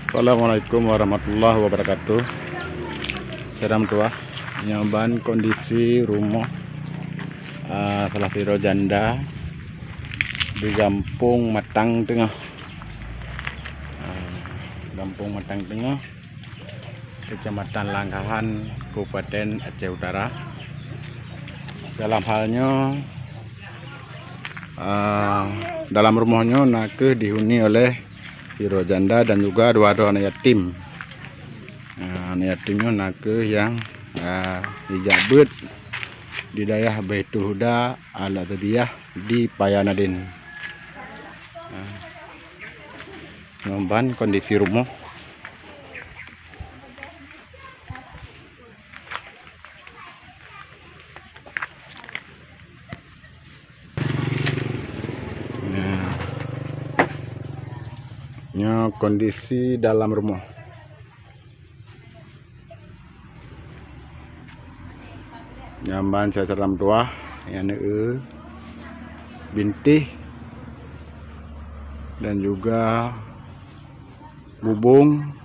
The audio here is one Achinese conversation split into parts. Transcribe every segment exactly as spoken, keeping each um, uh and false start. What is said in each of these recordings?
Assalamualaikum warahmatullahi wabarakatuh. Syedara meutuah, nyoe ban kondisi rumoh, ah, salah sidroe janda di Gampông Matang Teungoh. Ah, Gampông Matang Teungoh, Kecamatan Langkahan, Kabupaten Aceh Utara. Dalam hal nyoe, ah, dalam rumoh nyoe nakeuh dihuni oleh sidroe janda dan juga dua droe aneuk yatim. Ah, aneuk yatim nyoe nakeuh nyang, ah, ijak beuet di dayah Baitul Huda Al-Adabiyah di Paya Nadin. Ah, nyoe ban kondisi rumoh. Nah, nyoe kondisi dalam rumoh. Nyoe ban syedara meutuah, nyan, eh, bintéh dan juga bubông.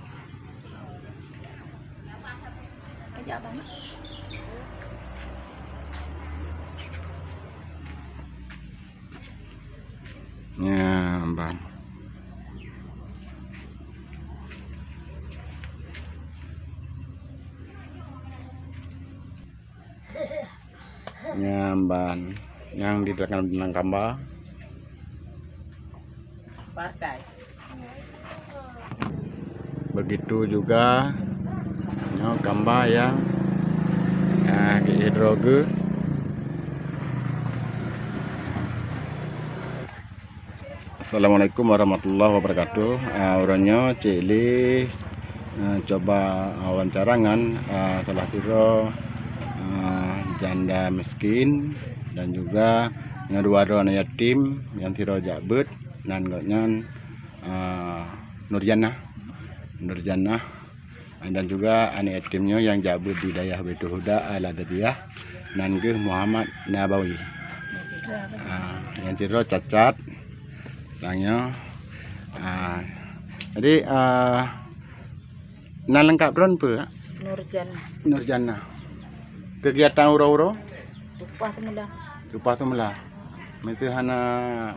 Nyan ban. Nyan ban nyang di belakang kamba. Partai. Begitu juga nyoe kamba nyang, ah, geuéh droe geuh. Assalamualaikum warahmatullahi wabarakatuh. Ah, uroe nyoe Cik Li, ah, cuba wawancara ngon, ah, salah sidroe, ah, janda miskin dan juga ngon dua droe aneuk yatim nyang sidroe jak beuet, nan gobnyan, ah, Nurjannah. Nurjannah. Dan juga aneuk yatim nyoe nyang jak beuet di dayah Baitul Huda Al-Adabiyah, nan geuh Muhammad Nabawi. Ah, nyang sidroe cacat. Tanyoe. Ah, jadi, ah, nan leungkab droen peue? Nurjannah. Nurjannah. Kegiatan uroe-uroe? Upah teumula. Upah teumula. Miseue hana,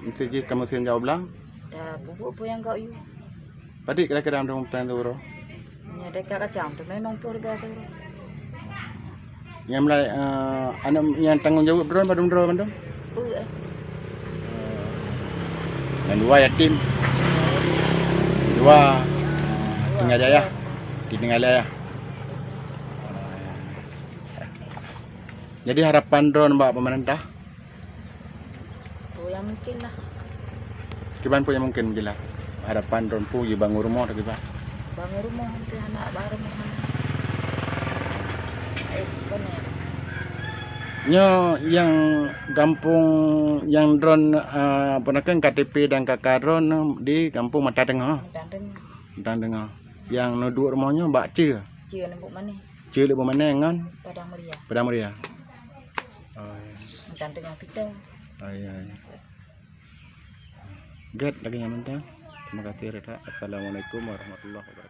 miseue jih ka musém jak u blang? Dah pupuk peue nyang gok yue. Padit kira-kira mandum petang tu, Bro? Nyoe deka kacang tu memang peue ribèe tu, Bro. Nyang mulai, eh, aneuk nyang tanggong jaweueb droen padum droe mandum? Peue, eh? Nyang dua yatim. Dua tinggai di ayah. Ditinggai lé ayah. Jadi harapan droen bak pemerintah? Peue nyang mungkin lah. Kiban peue nyang mungkin meujeulaih? Harapan droen peue jibangun rumoh atau kiban? Bangun rumoh, untuk anak baru rumoh. Eh, bener. Nyoe nyang gampông nyang droen, eh, peue nakeuh K T P dan K K droen di gampông Mata Teungoh. Mata Teungoh. Mata Teungoh. Nyang neuduek rumoh nyoe bak ceue. Ceue Leumbok Manéh. Ceue Leumbok Manéh ngon Padang Meuria. Padang Meuria. Oh, ya. Mata Teungoh Pita. Oh, ya, ya. Gèt lagèe nyan mantong. Terima kasih, Rita. Assalamualaikum warahmatullahi wabarakatuh.